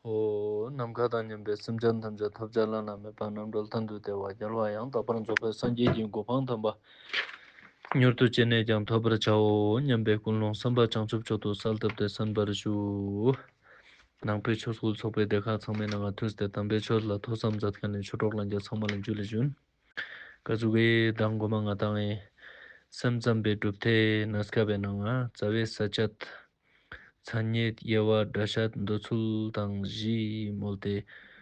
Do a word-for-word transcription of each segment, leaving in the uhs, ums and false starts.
ནམ་མཁའ་དང་མཉམ་པའི་སེམས་ཅན་ཐམས་ཅད་ཐོབ་བྱ་བླ་ན་མེད་པ་རྣམ་གྲོལ་མཐར་ཐུག་བདེ་བ་རྒྱལ་བ་ཡང་དག་པར་རྫོགས་པའི་སངས་རྒྱས་ཀྱི་གོ་འཕང་དམ་པ་མྱུར་དུ་ཅི་ནས་ཀྱང་ཐོབ་པར་བྱའོ་སྙམ་པའི་ཀུན་སློང་བསམ་པ་བྱང་ཆུབ་མཆོག་ཏུ་གསལ་བཏབ་སྟེ་གསན་པར་ཞུ། ནང་པའི་ཆོས་སྐུལ་ཚོགས་པའི་སྡེ་ཁག་ཚང་མའི་ནང་ང་ཐུགས་ཏེ་དམ་པའི་ཆོས་ལ་ཐོས་བསམ་མཛད་མཁན་ནི་ཆོས་གྲོགས་ལྷན་རྒྱས་ཚང་མ་ལ་འཇུ་ལེ་ཞུན། ཀ་ཟུག་གི་མདང་གོ་མ་ང་དང་ངི་སེམས་ཙམ་པའི་གྲུབ་མཐའི་གནས་སྐབས་པའི་ནང་ང་རྩ་བའི་ས་བཅད། མཚན་ཉིད་དབྱེ་བ་སྒྲ་བཤད་འདོད་ཚུལ་དང་བཞི་མོལ་ཏེ་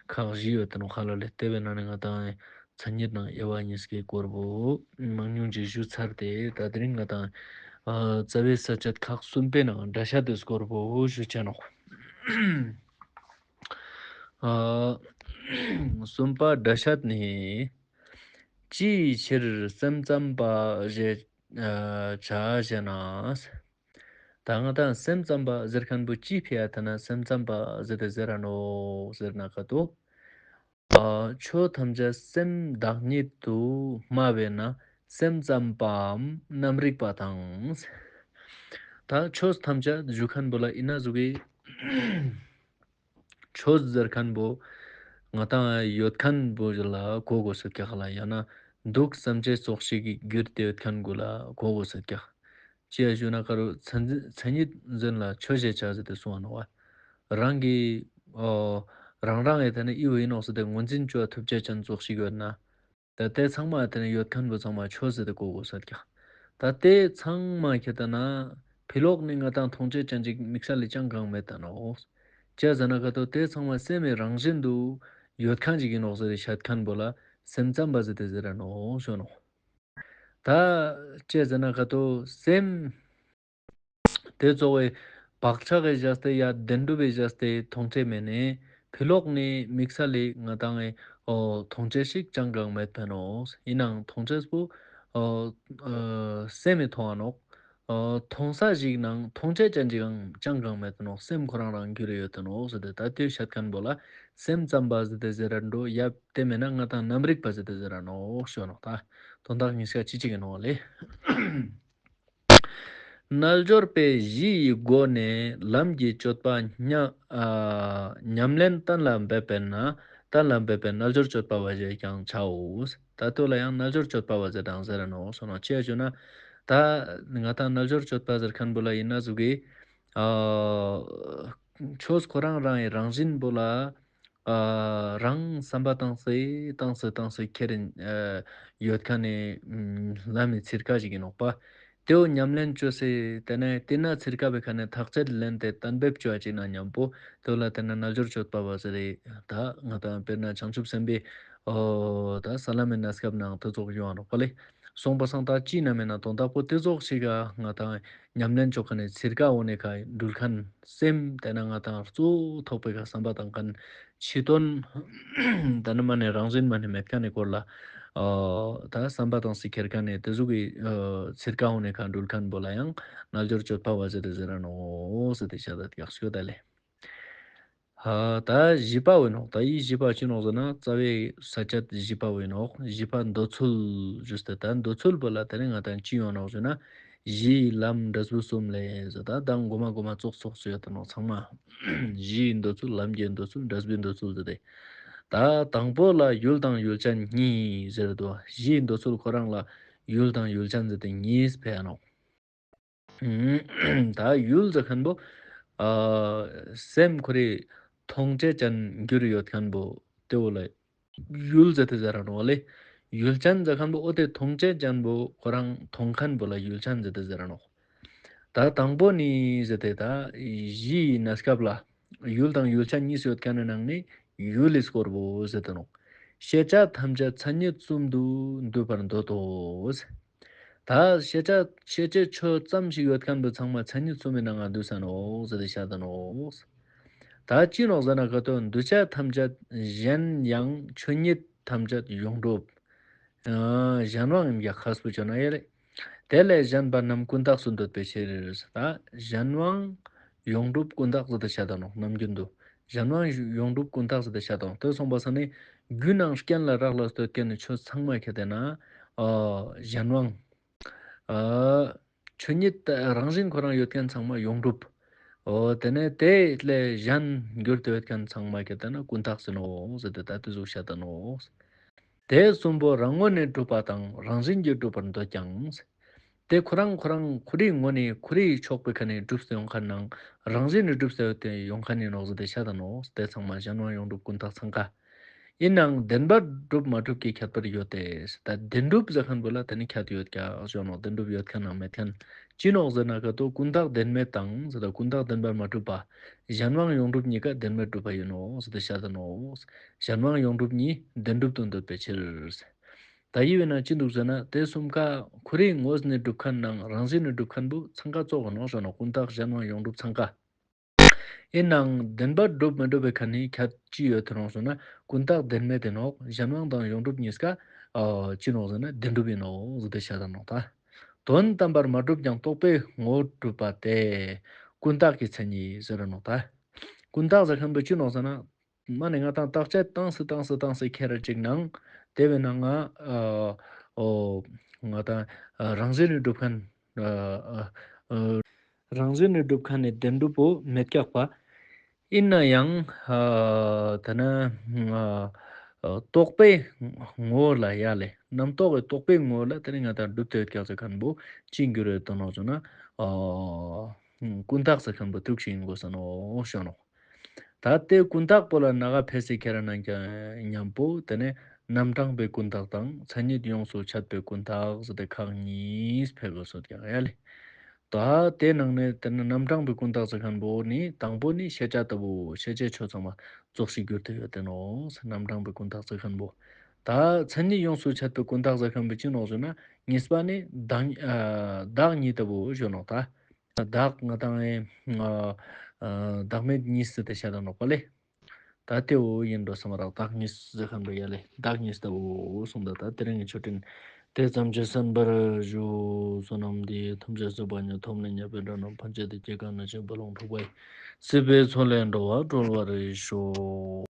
ཁག་བཞི་ཡོད་དེ་ནོག་ཧ་ལ་ལེ། དེ་བའི་ནང་ནས་ང་དང་མཚན་ཉིད་ནང་དབྱེ་བ་གཉིས་ཀའི་སྐོར་བོ་མང་ཉུང་ཅིག་ཞུ་ཚར་ཏེ་ད་དེ་རིང་ང་དང་ཨ་རྩ་བའི་ས་བཅད་ཁག་གསུམ་པའི་ནང་སྒྲ་བཤད་དེ་སྐོར་བོ་ཞུ་ཆ་ནོག་ཨ་གསུམ་པ་སྒྲ་བཤད་ནི། ཅིའི་ཕྱིར་སེམས་ཙམ་པ་ཞེས་ཨ་བྱ་ཞེ་ན། ད་ང་དང་སེམས་ཙམ་པ་ཟེར་མཁན་པོ་ཅི་ཕི་ཡ་ཐ་ན་སེམས་ཙམ་པ་ཟེར་ཏེ་ཟེར་ར་ནོག་ཟེར་ན་ཀ་ཏོ། ཨ་ཆོས་ཐམས་ཅད་སེམས་བདག་ཉིད་དུ་སྨྲ་བས་ན་སེམས་ཙམ་པའམ་རྣམ་རིག་པ་དང་། ད་ཆོས་ཐམས་ཅད་ཞུ་མཁན་པོ་ལ་ཨིན་ན་ཟུག་གི་ཆོས་ཟེར་མཁན་པོ་ང་དང་ཡོད་མཁན་པོ་ལ་གོ་དགོས་སོད་ཀྱག་ལ། ཡང་ན་འདུག་བསམ་བྱེད་ཙོགས་ཤིག་གི་རྒྱུད་དེ་ཡོད་མཁན་པོ་ལ་གོ་དགོས་སོད་ཀྱག་ཅི་ཡ་ཞུ་ན་ཀ་རུ་མཚན་མཚན་ཉིད་འཛིན་ལ་ཆོས་ཞེས་བྱ་ཟེར་ཏེ་གསུངས་པ་ནོག་པ། རང་གི་ཨོ་རང་རང་ཡི་དེ་ནི་ཨི་བོ་ཨིན་ནོག་ཟེར་ཏེ་ངོས་འཛིན་བཅོ་བ་ཐུབ་ཅེས་ཅན་ཙོགས་ཤིག་ཡོད་ན། ད་དེ་ཚང་མ་དེ་ནི་ཡོད་མཁན་པོ་ཚང་མ་ཆོས་ཟེར་ཏེ་གོ་དགོས་སོད་ཀྱག་ད་དེ་ཚང་མ་ཁྱེར་ཏེ་ན་ཕི་ལོག་ནི་ང་དང་མཐོང་ཅེས་ཅན་ཅིག་དམིགས་བསལ་ལི་ཅང་གང་མེད་ད་ནོག་ཅི་ཟེར་ན་ཀ་ཏོ་དེ་ཚང་མ་སེམས་མི་རང་བཞིན་དུ་ཡོད་མཁན་ཅིག་ཨིན་ནོག་ཟེར་ཏེ་བཤད་མཁན་པོ་ལ་སེམས་ཙམ་པ་ཟེར་ཏེ་ཟེར་ར་ནོག་ཞུ་ནོག་ད་ཅི་ཟེར་ན་ཀ་ཏོ་སེམས་དེ་གཙོ་བོའི་བག་ཆགས་ཀྱི་བཞག་སྟེ་ཡ་བདེན་གྲུབ་པའི་བཞག་སྟེ་མཐོང་ཅེས་མེད་ནས་ཕི་ལོག་ནི་དམིགས་བསལ་ལི་ང་དང་ངི་ཨོ་མཐོང་ཅེས་ཤིག་ཅང་གང་མེད་པ་ནོག་ཨིན་ནའང་མཐོང་ཅེས་པོ་ཨོ་ཨོ་སེམས་མི་མཐོང་བ་ནོག་ཨོ་མཐོང་ས་ཞིག་ནང་མཐོང་ཅེས་ཅན་ཅིག་ཡང་ཅང་གང་མེད་པ་ནོག་སེམས་ཁོ་རང་རང་རྒྱུད་ལ་ཡོད་དེ་ནོག་ཟེར་ཏེ་ད་དེ་བཤད་མཁན་པོ་ལ་སེམས་ཙམ་པ་ཟེར་ཏེ་ཟེར་ར་འགྲོ། ཡབ་དེ་མེད་ན་ང་དང་རྣམ་རིག་པ་ཟེར་ཏེ་ཟེར་ར་ནོག་ཞུ་ནོག་ད་དོན་དག་གཉིས་ཀ་ཅི་ཅིག་ཨིན་ནོག་ལེ། རྣལ་འབྱོར་པས་གཞི་ཡི་སྒོ་ནས་ལམ་གྱི་སྤྱོད་པ་ཉ་ཨ་ཉམས་ལེན་གཏན་ལ་འབེབས་པས་ན་གཏན་ལ་འབེབས་པའི་རྣལ་འབྱོར་སྤྱོད་པ་བ་ཞེས་ཀྱང་བྱའོ། ད་དོ་ལ་ཡང་རྣལ་འབྱོར་སྤྱོད་པ་བ་ཟེར་དང་ཟེར་ར་ནོག་ཞུ་ནོག་ཅི་ཡ་ཞུ་ན་ད་ང་དང་རྣལ་འབྱོར་སྤྱོད་པ་ཟེར་མཁན་པོ་ལ་ཨིན་ན་ཟུག་གི་ཨ་ཆོས་ཁོ་རང་རང་ངི་རང་བཞིན་པོ་ལ་ཨ་རང་བསམ་པ་བཏང་སེ་བཏང་སེ་བཏང་སེ་ཁྱེར་ཨ་ཡོད་མཁན་ནི་ལམ་མི་ཚིར་ཀ་ཞིག་ཨིན་ནོག་པ། དེའོ་ཉམས་ལེན་བཅོས་སེ་དེ་ནས་དེ་ན་ཚིར་ཀ་བའི་ཁ་ནས་ཐག་བཅད་ལེན་ཏེ་གཏན་འབེབས་བཅོ་བ་ཅིག་ན་མཉམ་པོ་དོ་ལ་དེ་ན་རྣལ་འབྱོར་སྤྱོད་པ་བ་ཟེར་རེ། ད་ང་དང་དཔེར་ན་བྱང་ཆུབ་སེམས་དཔའི་ཨོ་ད་ས་ལམ་མི་གནས་སྐབས་ནང་དེ་ཙོགས་ཡོང་བ་ནོག་པ་ལེ། སོང་པ་སང་ད་ཅི་ན་མེད་ན་དོན་དག་པོ་དེ་ཙོགས་ཤིག་ག་ང་དང་ཉམས་ལེན་བཅོ་མཁན་ནི་ཚིར་ཀ་འོ་ནེ་ཁ་འགྲུལ་མཁན་སེམས་དེ་ན་ང་དང་གཙོ་བོ་ཐོག་པའི་ཁ་བསམ་པ་བཏང་མཁན་ཕྱི་དོན་དེ་ན་མ་ནེ་རང་བཞིན་མ་ནེ་མེད་མཁན་ནི་སྐོར་ལ་ཨོ་ད་བསམ་པ་བཏང་སེ་ཁྱེར་མཁན་ནི་དེ་ཟུག་གི་ཨོ་ཚིར་ཀ་འོ་ནེ་ཁ་འགྲུལ་མཁན་པོ་ལ་ཡང་རྣལ་འབྱོར་སྤྱོད་པ་བ་ཟེར་ཏེ་ཟེར་ར་ནོག་ཟེར་ཏེ་བཤད་ད་ཡག་ཤོད་ད་ལེ། ཧ་ད་བཞི་པ་བོ་ཨིན་ནོག་ད་འི་བཞི་པ་ཅི་ནོག་ཟེར་ན་རྩ་བའི་ས་བཅད་བཞི་པ་བོ་ཨིན་ནོག་བཞི་པ་འདོད་ཚུལ་ཞུས་ཏེ་ད་འདོད་ཚུལ་པོ་ལ་དེ་ནི་ང་དང་ཅི་ཡོང་ནོག་ཞུ་ན་གཞིའི་ལམ་འབྲས་བུ་གསུམ་ལས་ཟེར་ད་དང་གོ་མ་གོ་མ་ཙོགས་ཙོགས་སུ་ཡོད་དེ་ནོག་ཚང་མ། གཞིའི་འདོད་ཚུལ་ལམ་གྱི་འདོད་ཚུལ་འབྲས་བུའི་འདོད་ཚུལ་ཟེར་ཏེ། ད་དང་པོ་ལ་ཡུལ་དང་ཡུལ་ཅན་གཉིས་ཟེར་དོ། གཞིའི་འདོད་ཚུལ་ཁོ་རང་ལ་ཡུལ་དང་ཡུལ་ཅན་ཟེར་ཏེ་གཉིས་ཕེ་ཡ་ནོག་ད་ཡུལ་ཟེར་མཁན་པོ་ཨ་སེམས་ཁོ་རེ་མཐོང་ཅེས་ཅན་གྱུར་ཡོད་མཁན་པོ་དེ་བོ་ལ་ཡུལ་ཟེར་ཏེ་ཟེར་ར་ནོག་ལེ། ཡུལ་ཅན་ཟེར་མཁན་པོ་འོ་དེ་མཐོང་ཅེས་ཅན་པོ་ཁོ་རང་མཐོང་མཁན་པོ་ལ་ཡུལ་ཅན་ཟེར་ཏེ་ཟེར་ར་ནོག་ད་དང་པོ་ནི་ཟེར་ཏེ་ད་གཞིའི་གནས་སྐབས་ལ་ཡུལ་དང་ཡུལ་ཅན་གཉིས་ཡོད་མཁན་ནི་ནང་ནས་ཡུལ་ལི་སྐོར་བོ་ཟེར་ཏེ་ནོག་ཤེས་བྱ་ཐམས་ཅད་མཚན་ཉིད་གསུམ་དུ་འདུས་པར་འདོད་དོ། ད་ཤེས་བྱ་ཤེས་བྱའི་ཆོས་ཙམ་ཞིག་ཡོད་མཁན་པོ་ཚང་མ་མཚན་ཉིད་གསུམ་མི་ནང་ང་འདུས་ས་ནོག་ཟེར་ཏེ་བཤད་ད་ནོག་ད་ཅི་ནོག་ཟེར་ན་ཀ་ཏོ་འདུས་བྱས་ཐམས་ཅད་གཞན་ཡང་ཆོས་ཉིད་ཐམས་ཅད་ཡོངས་གྲུབ། ཨ་གཞན་དབང་ཡིན་ཀྱང་ཁག་པོ་ཆོ་ན་ཡ་ལེ། དེ་ལས་གཞན་པ་རྣམས་ཀུན་བརྟགས་སུ་འདོད་པའི་ཕྱིར། ད་གཞན་དབང་ཡོངས་གྲུབ་ཀུན་བརྟགས་ཟེར་ཏེ་བཤད་ད་ནོག་ནམ་རྒྱུན་དུ། གཞན་དབང་ཡོངས་གྲུབ་ཀུན་བརྟགས་ཟེར་ཏེ་བཤད་ད་ནོག་དེ་སོང་པ་ས་ནི་རྒྱུ་ནང་རྐྱེན་ལ་རག་ལས་ཏེ་ཡོད་མཁན་ནི་ཆོས་ཚང་མ་ཁྱེར་ཏེ་ན་ཨ་གཞན་དབང་། ཨ་ཆོས་ཉིད་རང་བཞིན་ཁོ་རང་ཡོད་མཁན་ཚང་མ་ཡོངས་གྲུབ། འོ་དེ་ནས་དེ་ལས་གཞན་གྱུར་ཏེ་ཡོད་མཁན་ཚང་མ་ཁྱེར་ཏེ་ན་ཀུན་བརྟགས་ཡིན་ནོག་ཟེར་ཏེ་ད་དེ་ཟུག་བཤད་ད་ནོག། དེ་གསུམ་པོ་རང་ངོས་ནས་གྲུབ་པ་དང་རང་བཞིན་གྱིས་གྲུབ་པར་འདོད་ཀྱང་། དེ་ཁོ་རང་ཁོ་རང་ཁོ་རའི་ངོས་ནས་ཁོ་རའི་ཕྱོགས་པའི་ཁ་ནས་གྲུབ་སྟེ་ཡོང་མཁན་ནང་རང་བཞིན་ནས་གྲུབ་སྟེ་ཡོང་མཁན་ཡིན་ནོག་ཟེར་ཏེ་བཤད་ད་ནོག། དེ་ཚང་མ་གཞན་དབང་ཡོངས་གྲུབ་ཀུན་བརྟགས་ཚང་ཀ། ཡིན་ནའང་བདེན་པར་གྲུབ་མ་གྲུབ་ཀྱི་ཁྱད་པར་ཡོད་དེ། ད་བདེན་གྲུབ་ཟེར་མཁན་པོ་ལ་དེ་ནི་ཁྱད་ཡོད་ཀྱག་ཞུ་ནོག། བདེན་གྲུབ་ཡོད་མཁན་ནང་མེད་མཁན་ཅི་ནོག་ཟེར་ན་ཀ་ཏོ་ཀུན་བརྟགས་བདེན་མེད་དང་ཟེར་ད་ཀུན་བརྟགས་བདེན་པར་མ་གྲུབ་པ། གཞན་དབང་ཡོངས་གྲུབ་གཉིས་ཀ་བདེན་མེད་གྲུབ་པ་ཡིན་ནོག་ཟེར་ཏེ་བཤད་ད་ནོག། གཞན་དབང་ཡོངས་གྲུབ་གཉིས་བདེན་གྲུབ་ཏུ་འདོད་པའི་ཕྱིར། ད་ཡིན་ན་ཅི་འདུག་ཟེར་ན་དེ་གསུམ་ཀ་ཁོ་རའི་ངོས་ནས་གྲུབ་མཁན་ནང་རང་བཞིན་ནས་གྲུབ་མཁན་པོ་ཚང་ཀ་ཙོགས་ཡིན་ནོག་ཞུ་ནོག། ཀུན་བརྟགས་གཞན་དབང་ཡོངས་གྲུབ་ཚང་ཀ། ཡིན་ནའང་བདེན་པར་གྲུབ་མི་གྲུབ་པའི་ཁ་ནས་ཁྱད་ཅི་ཡོད་དེ་ནོག་ཟེར་ན་ཀུན་བརྟགས་བདེན་མེད་དེ་ནོག། གཞན་དབང་དང་ཡོངས་གྲུབ་གཉིས་ཀ་ཨ་ཅི་ནོག་ཟེར་ན་བདེན་གྲུབ་ཡིན་ནོག་ཟེར་ཏེ་བཤད་ད་ནོག། ད་དོན་དམ་པར་མ་གྲུབ་ཀྱང་རྟོག་པའི་ངོ་བོར་གྲུབ་པ་དེ་ཀུན་བརྟགས་ཀྱི་མཚན་ཉིད་ཟེར་ར་ནོག། ད་ཀུན་བརྟགས་ཟེར་མཁན་པོ་ཅི་ནོག་ཟེར་ན། མ་ནི་ང་དང་བརྟག་དཔྱད་བཏང་སི་བཏང་སི་བཏང་སི་ཁྱེར་ར་ཅིག་ནང་དེ་བས་ན་ང་ཨ་ཨོ་ང་དང་ཨ་རང་བཞིན་ནས་གྲུབ་མཁན་ཨ་ཨ་ཨ་རང་བཞིན་ནས་གྲུབ་མཁན་ནི་བདེན་གྲུབ་པོ་མེད་ཀྱག་པ། ཡིན་ན་ཡང་ཨ་དེ་ན་ཨ་ཨ་རྟོག་པའི་ངོ་བོ་ལ་ཡ་ལེ། རྣམ་རྟོག་གི་རྟོག་པའི་ངོ་བོ་ལ་དེ་ནི་ང་དང་གྲུབ་སྟེ་ཡོད་ཀྱག་ཟེར་མཁན་པོ་ཅི་འགྱུར་ཡོད་དོ་ནོག་ཟེར་ན་ཨ་ཀུན་བརྟགས་ཟེར་མཁན་པོ་ཐུག་ཅིག་ཡིན་དགོས་ས་ནོག་ཞུ་ནོག། ད་དེ་ཀུན་བརྟགས་པོ་ལ་ན་ག་ཕེ་སི་ཁྱེར་ན་ཀྱང་མཉམ་པོ་དེ་ནས་རྣམ་གྲངས་པའི་ཀུན་བརྟགས་དང་མཚན་ཉིད་ཡོངས་སུ་ཆད་པའི་ཀུན་བརྟགས་ཟེར་ཏེ་ཁག་གཉིས་ཕེ་དགོས་སོ་ཀྱང་ཡ་ལེ། ད་དེ་ནང་ནས་དེ་ནས་རྣམ་གྲངས་པའི་ཀུན་བརྟགས་ཟེར་མཁན་པོ་ནི་དང་པོ་ནི་ཤེས་བྱ་ལྟ་བུ་ཤེས་བྱའི་ཆོས་ཚང་མ་རྫོགས་ཤིང་གྱུར་ཏེ་ཡོད་དེ་ནོག། རྣམ་གྲངས་པའི་ཀུན་བརྟགས་ཟེར་མཁན་པོ། ད་མཚན་ཉིད་ཡོངས་སུ་ཆད་པའི་ཀུན་བརྟགས་ཟེར་མཁན་པོ་ཅི་ནོག་ཟེར་ན་གཉིས་པ་ནི་བདག་ཨ་བདག་ཉིད་ལྟ་བུ་ཞུ་ནོག་ད། བདག་ང་དང་ཨེ་ཨ་བདག་མེད་གཉིས་སུ་དེ་བཤད་ད་ནོག་པ་ལེ། ད་དེ་བོ་ཡིན་འགྲོ་བསམ་རག་བདག་གཉིས་སུ་ཟེར་མཁན་པོ་ཡ་ལེ། བདག་གཉིས་ལྟ་བུ་གསུངས་ད། ད་དེ་རིང་གི་ཆོས་འབྲེལ་དེ་ཙམ་གྱིས་གསན་པར་ཞུ། བསོད་ནམས་འདི་ཡིས་ཐམས་ཅད་གཟིགས་པ་ཉིད། ཐོབ་ནས་ཉེས་པའི་དགྲ་རྣམས་ཕམ་བྱས་ཏེ། སྐྱེ་རྒ་ན་འཆིའི་རྦ་ཀློང་འཁྲུགས་པ་ཡི། སྲིད་པའི་མཚོ་ལས་འགྲོ་བ་སྒྲོལ་བར་ཤོག།